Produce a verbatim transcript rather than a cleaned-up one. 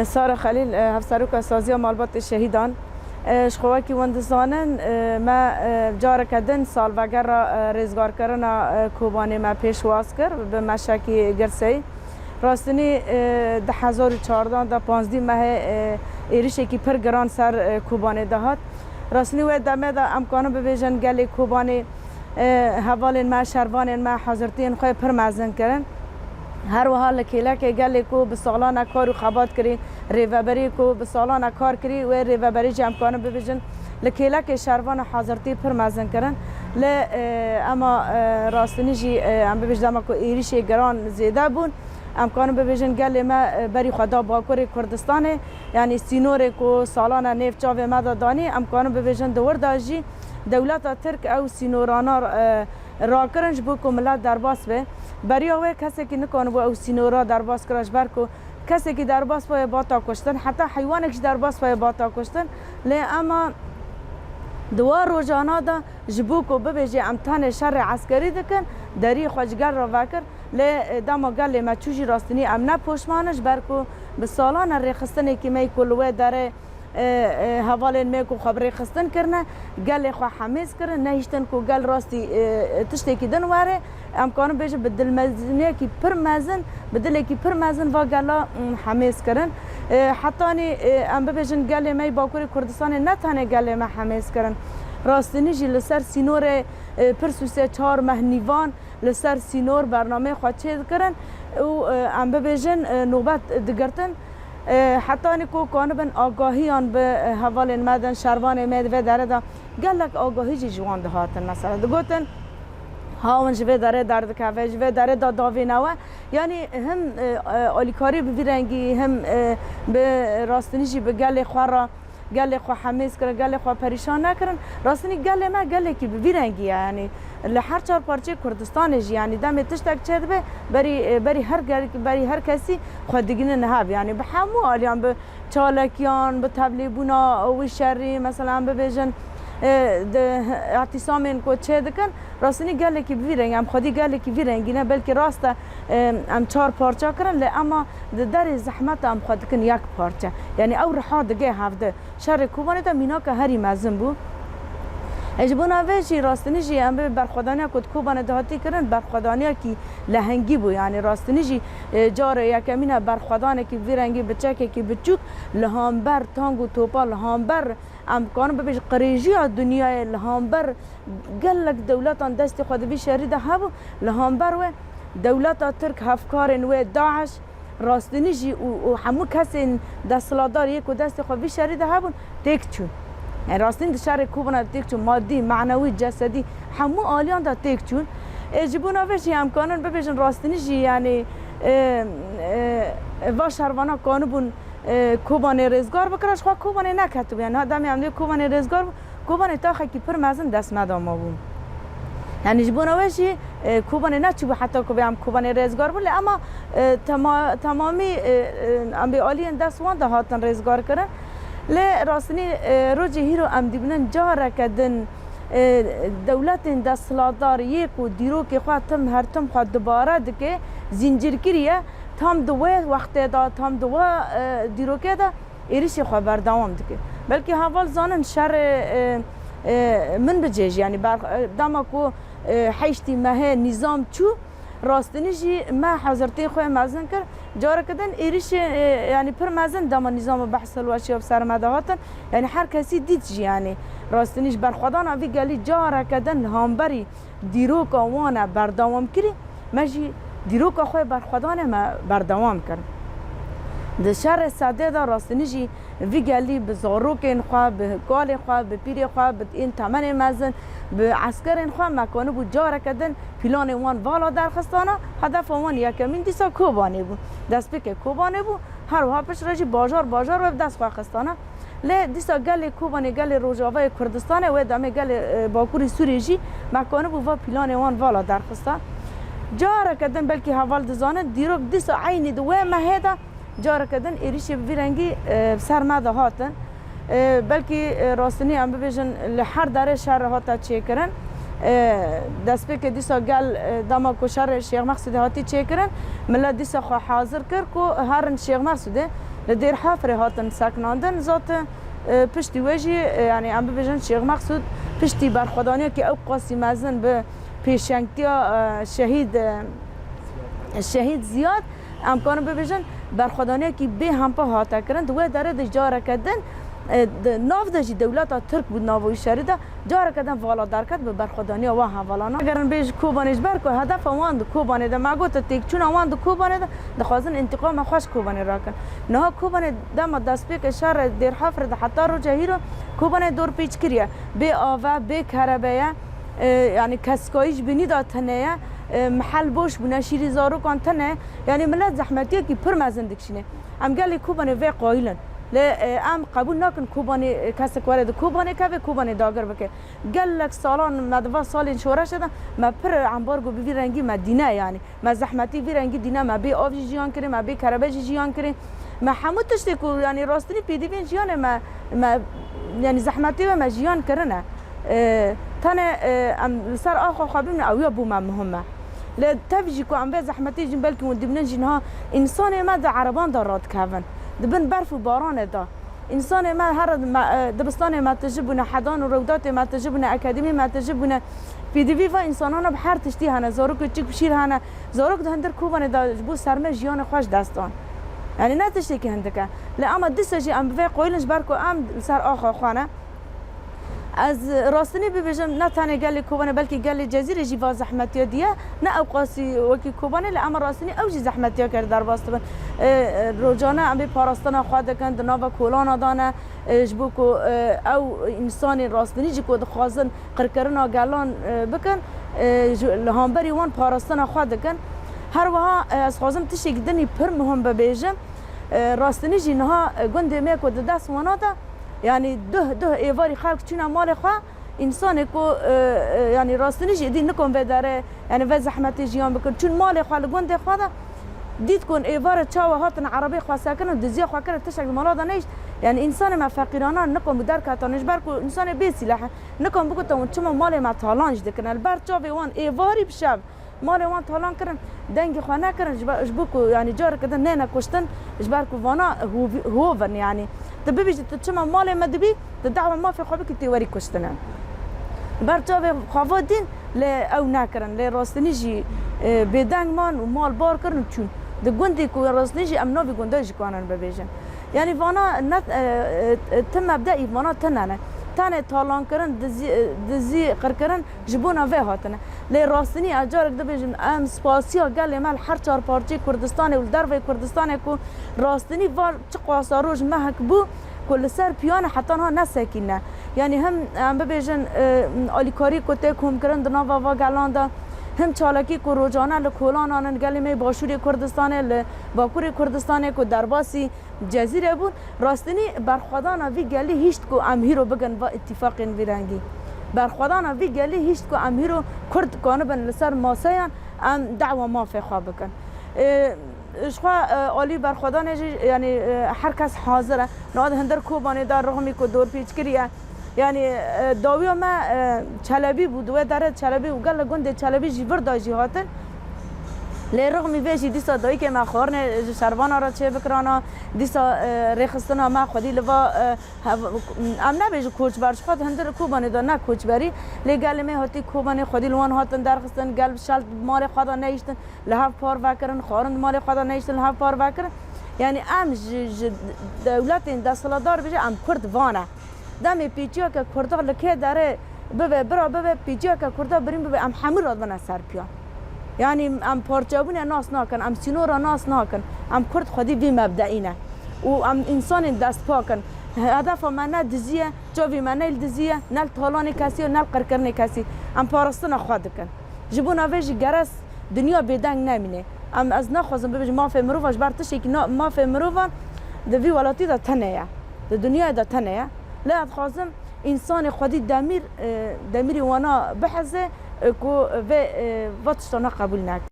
Sara Xelîl, e, Hevseroka Saziya Malbatê Şehîdan. E, ji xwe wekî hûn dizanin, e, me, e, careke din salvegera, e, rêzgarkirina, e, Kobanê me pêşwaz kir bi meşekî girseyî. Rastînî, e, du hezar û çardeh de panzdî mehê, e, êrişekî pir giran ser, e, Kobanê de hat. Rastînî wê demê de em kanin bibêjin gelê Kobanê, e, hevalên me, şervanên me hazirtiyên xwe pir mezin kirin. Her wiha li kêlekê gelê ku bi salane kar û xebat kirî, rêveberî ku bi salane kar kirî, wê rêveberî jî em kanin bibêjin li kêlekê şervana hazirtî pir mezin kirin. Lê, e, ema, e, rastînî jî, e, em bibêjin dema ku êrîşê giran zêde bûn, em kanin bibêjin gelê me, e, berî xwe da Bakurê Kurdistanê, yanî sînorê ku salane nêv çavê me de danî, em kanin bibêjin di wir de jî dewleta Tirk ew sînorana, e, rakirin ji bo ku milet derbas be. Beriya wê kesekî nikanibû ew sînora derbas kira, ji ber ku kesekî derbas baye bata kuştin, heta heywanek jî derbas baye bata kuştin. Lê ema di wa rojana de ji bo ku bibêje em tenê şerê eskerî dikin, deriyê xwe ji gel re vekir. Lê, e, dema gelê me çû jî rastînî em ne poşman in, ji ber ku bi salan e rêxistinekî me yî ku li wê derê, e, e, hevalên me ku xwe bi rêxistin kirine, gelê xwe hemêz kirin, nehiştin ku gel rastî, e, e, tiştekî din were. Em karin bêjin bi dilmeziniyekî pir mezin, bi dilekî pir mezin va gela, mm, hemêz kirin. E, hetanî, e, em bibêjin gelê me yî Bakurê Kurdistanê ne tenê gelê me hemêz kirin. Rastînî jî li ser sînorê, e, pir sûse çar meh nîvan, li ser sînor bernameyê xwe çêdikirin û, e, em bibêjin, e, nobet digirtin. E, hetanî ku kanibin agahiyan bi, e, hevalên me din, şervanê me di vê derê de gelek agahî jî ji wan dihatin. Mesela digotin, ha hûn ji vê derê derdikeve, ji vê derê de davêne we. Yanî him, e, e, alîkarî bi vî rengî, him, e, bi rastînî jî bi gelê xwe re gelê xwe hemêz kirin, gelê xwe perîşan nekirin. Rastînî gelê me gelekî bi vî rengî ye, yanî li her çar parçeyê Kurdistanê jî, yanî demê tiştek çêdibe, berî, berî her ger-, berî her kesî xwe digihînin hev, yanî bi hemû aliyan, bi çalekiyan, bi tevlîbûna wî şerî, mesela em bibêjin, e, di îtîsamên ku çêdikin, rastînî gelekî bi vî rengî, em xwedî gelekî vî rengî ne, belkî rast e, e, em çar parça kirin, lê ema di derê zehmet e em xwe dikin yek parçe. Yanî ew riha dige hevdi. Şerê Kobanê de mînaka herî mezin bû. E, ji bona vê jî rastînî jî em bi berxwedaniya ku di Kobanê de hatî kirin, berxwedaniyekî lehengî bû. Yanî rastînî jî, e, carê yekemîn e berxwedanekî vî rengî bi çekekî biçûk li hamber tang û topa, li hamber em karin bibêjin qirêjiya dinyayê, li hamber gelek dewletan destê xwe di vî şerî de hebû, li hamber wê dewleta Tirk, hevkarên wê, DAIŞ, rastînî jî û, û hemû kesên desthilatdar yê ku destê xwe vî şerî de hebûn, têk çûn. Yanî rastîn di şerê Kobanê de têk çûn, madî, manewî, cesedî, hemû aliyan de têk çûn. Ê, ji bona vê jî em kanin bibêjin rastînî jî, yanî, e, e, va şervana kanibûn, e, Kobanê rêzgar bikira, ji xwe Kobanê neketibû. Yanî ha demê em dê Kobanê rêzgar bû, Kobanê taxekî pir mezin dest me de mabû. Yanî ji bona wê jî, e, Kobanê neçûbû heta ku bê em Kobanê rêzgar bû, lê ema, e, tema-, temamî, e, e, em bê aliyên dest wan de hatin rêzgar kirin. Lê rastînî, e, rojê hîro em dibînin careke din, e, dewletên desthilatdar yê ku dîrokê xwe tim her tim xwe dubare dike, zîncîrkirî ye, tam di wê wextê de, tam di wê, e, dîrokê de êrişê xwe berdewam dike. Belkî heval zanin şerê, e, e, min bicêj, yanî ber-, e, dema ku, e, heştî mehê nîzam çû, rastînî jî me hazirtiyên xwe mezin kir. Careke din êrişê, e, yanî pir mezin dema nîzama behs hilweşiya bi ser me de hatin. Yanî her kesî dît jî, yanî rastînî ji berxwedana vî gelî careke din li hamberî dîroka wan e berdewam kirî, me jî dîroka xwe berxwedanê me berdewam kir. Di şerê sedê de rastînî jî vî gelî bi zarokên xwe, bi kalê xwe, bi pîrê xwe, bi ên temenê mezin, bi eskerên xwe me kanibû careke din pîlanê wan vala derxistana, hedefa wan yekemîn dîsa Kobanê bû. Destpêkê Kobanê bû, her wiha pişt re jî bajar bajar we bi dest xwe xistana. Lê dîsa gelê Kobanê, gelê Rojavayê Kurdistanê, wê demê gelê, e, Bakurê Sûriyê jî me kanibû va pîlanê wan vala derxista. Careke din belkî heval dizanin, dîrok dîsa eynî di wê mehê de careke din êrişê bi vî rengî, e, bi ser me de hatin. E, belkî, e, rastînî em bibêjin li her derê şer hate çêkirin. E, destpêkê dîsa gel, e, dema ku şerê Şêx Meqsûdê hatî çêkirin, milet dîsa xwe hazir kir ku herin Şêx Meqsûdê. Li Dêrhafirê hatin sekinandin, zaten, e, piştî wê jî, e, yanî em bibêjin Şêx Meqsûd piştî berxwedaniyekî ew qasî mezin bi pêşengtiya, e, şehîd, e, şehîd Ziyad, em karin bibêjin berxwedaniyekî bê hempa hate kirin. Di wê derê de careke din, e, di nav de jî dewleta Tirk bû, nava wî şerî de, careke din vala derket bi berxwedaniya wan hevalana. Eger in bê ji Kobanê, ji ber ku hedefa wan di Kobanê de, me got, têkçûna wan di Kobanê de, dixwazin întîqama xwe ji Kobanê rakin. Niha Kobanê dema destpêkê şerê Dêrhafirê de heta roja hîro Kobanê dorpêç kiriye. Bê ave, bê kerebe ye. E, yanî kesikayî ji bînî de tune ye. E, mihel boş bûne, şîrî zarokan tune. Yanî milet zehmetiyekî pir mezin dikişîne. Em gelê Kobanê vê qayîl in. Lê, e, em qebûl nakin Kobanê, e, kesek were di Kobanê keve, Kobanê dagir bike. Gelek salan me di va salên şoreşê de me pir ambargo bi vî rengî me dîne yanî. Me zehmetî vî rengî dîne, me bê av jî jiyan kirê, me bê kerebe jî jiyan kirê. Me hemû tiştê ku, yanî, rastînî pêdivên jiyanê me, me, yanî, zehmetî ve me jiyan kirine. E, tenê, e, em li ser axa xwe bimînin, ew ya bû me muhim e. Lê tev jî ku em vê zehmetî jî, belkî hûn dibînin jî niha, însanê me di ereban de radikevin. Di bin berf û baranê de. Însanê me her me, e, dibistanê me tije bûne, hedan û rewdatê me tije bûne, akademî me tije bûne. Pêdivî va însanana bi her tiştî hene, zarok û çik û şîr hene. Zarok di hundir Kobanê de ji bo serme jiyanê xwe ji dest dan. Yanî ne tiştekî hindik e. Lê ema dîsa jî em bi vê qayîl in ji ber ku em li ser axa xwe ne. Ez rastînî bibêjim, ne tenê gelê Kobanê, belkî gelê Cezîrê jî va zehmetiya diye, ne ewqasî wekî Kobanê, lê ema rastînî ew jî zehmetiya kir derbas dibin. E, e, rojane em ê parastina xwe dikin, di nava kolana de ne, e, ji bo ku, e, ew însanên rastînî jî ku dixwazin qirkirina gelan, e, bikin, e, ji, li hemberî wan parastina xwe dikin. Her wiha, e, ez xwazim tiştek dinî pir muhim bibêjim. E, rastînî jî niha, e, gundê me ku di dest wana de, yanî duh, duh êvarî xelk çûne malê xwe, însanê ku, e, e, yanî rastînî jî êdî nikon vê derê, yanî vê zehmetê jiyan bikin. Çûn malê xwe li gundê xwe de, dît ku êvarê çawa hatin erebê xwe sekirin û diziya xwe kirin, tiştek di mala de nehişt. Yanî însanê me feqîrana nikon bi derketan, ji ber ku însanê bê sîleh e. Nikan bigutin hûn çima malê me talan jî dikin. Li ber çavê wan êvarî bi şev malê wan talan kirin, dengê xwe nekirin, ji ber, ji bo ku, yanî, careke din nêne kuştin, ji ber ku vana hovî-, hov in, yanî. Tu bibêjî, tu çima malê me dibî, tu dawa mafê xwe bikî, tê werî kuştine. Li ber çavê xwe va dîn, lê ew nekirin. Lê rastînî jî, e, bêdeng man û mal bar kirin û çûn. Di gundê ku rastînî jî em navê gunda jî kanin bibêjin. Yanî vana ne, e, e, ti mebdeî vana tune ne. Tenê talankirin, dizî, e, dizî qirkirin ji bona vê hatine. Lê rastînî ez carek dibêjim, em spasiya gelê me li her çar parçeyê Kurdistanê û li derveyê Kurdistanê ku rastînî va çiqasa roj mehek bû ku li ser piyan e heta niha nesekîne. Yanî him em bibêjin, e, alîkarî ku tê komkirin di nava va gelan de, him çalakî ku rojane li kolanan in gelê me yê Başûrê Kurdistanê, li Bakurê Kurdistanê ku derbasî Cezîre bûn, rastînî berxwedana vî gelî hişt ku em hîro bigin va îtîfaqên vî rengî. Berxwedana vî gelî hişt ku em hîro Kurd kanibin li ser maseyan em dawa mafê xwe bikin. Ê, ji xwe, e, alî berxwedanê jî, yanî, e, her kes hazir e. Niha di hundir Kobanê de rixmî ku dorpêç kiriye. Yanî, e, dawiya me, e, Çelebî bû, di wê derê Çelebî û gelek gundê Çelebî jî vir de jî hatin. Lê rixmî vê jî dîsa dayikê me xwarinê ji şervana re çêbikirana, dîsa, e, rêxistina me xwedî li va, e, hev-, em nebêjin koçber, ji xwe di hundir Kobanê de ne koçberî, lê gelê me hatî Kobanê xwedî li wan hatin derxistin, gel bi şel malê xwe de nehiştin, li hev parve kirin, xwarin di malê xwe de nehiştin, li hev parve kirin. Yanî em ji, ji dewletên desthilatdar bêje, em Kurd van e. Demê pêçiyeke Kurda li kê derê bibe, bira bibe, pêçiyeke Kurda birîn bibe, em hemû radibine ser piya. Yanî em parçebûne nas nakin, em sînora nas nakin. Em Kurd xwedî vî mebdeî ne. Û em însanên destpak in. Hedefa me ne dizî ye, çavê me ne li dizî ye, ne li talanê kesî ye, ne li qirkirinê kesî. Em parastina xwe dikin. Ji bona vê jî gerek dinya bêdeng nemîne. Em, ez naxwazim bibêjim mafê mirova, ji ber tiştekî na-, mafê mirovan di vî welatî de tune ye. Di dinyayê de tune ye. Lê ez dixwazim însanê xwedî demîr, e, demîrî wana biheze, e, ku vê, e, va tiştana qebûl neke.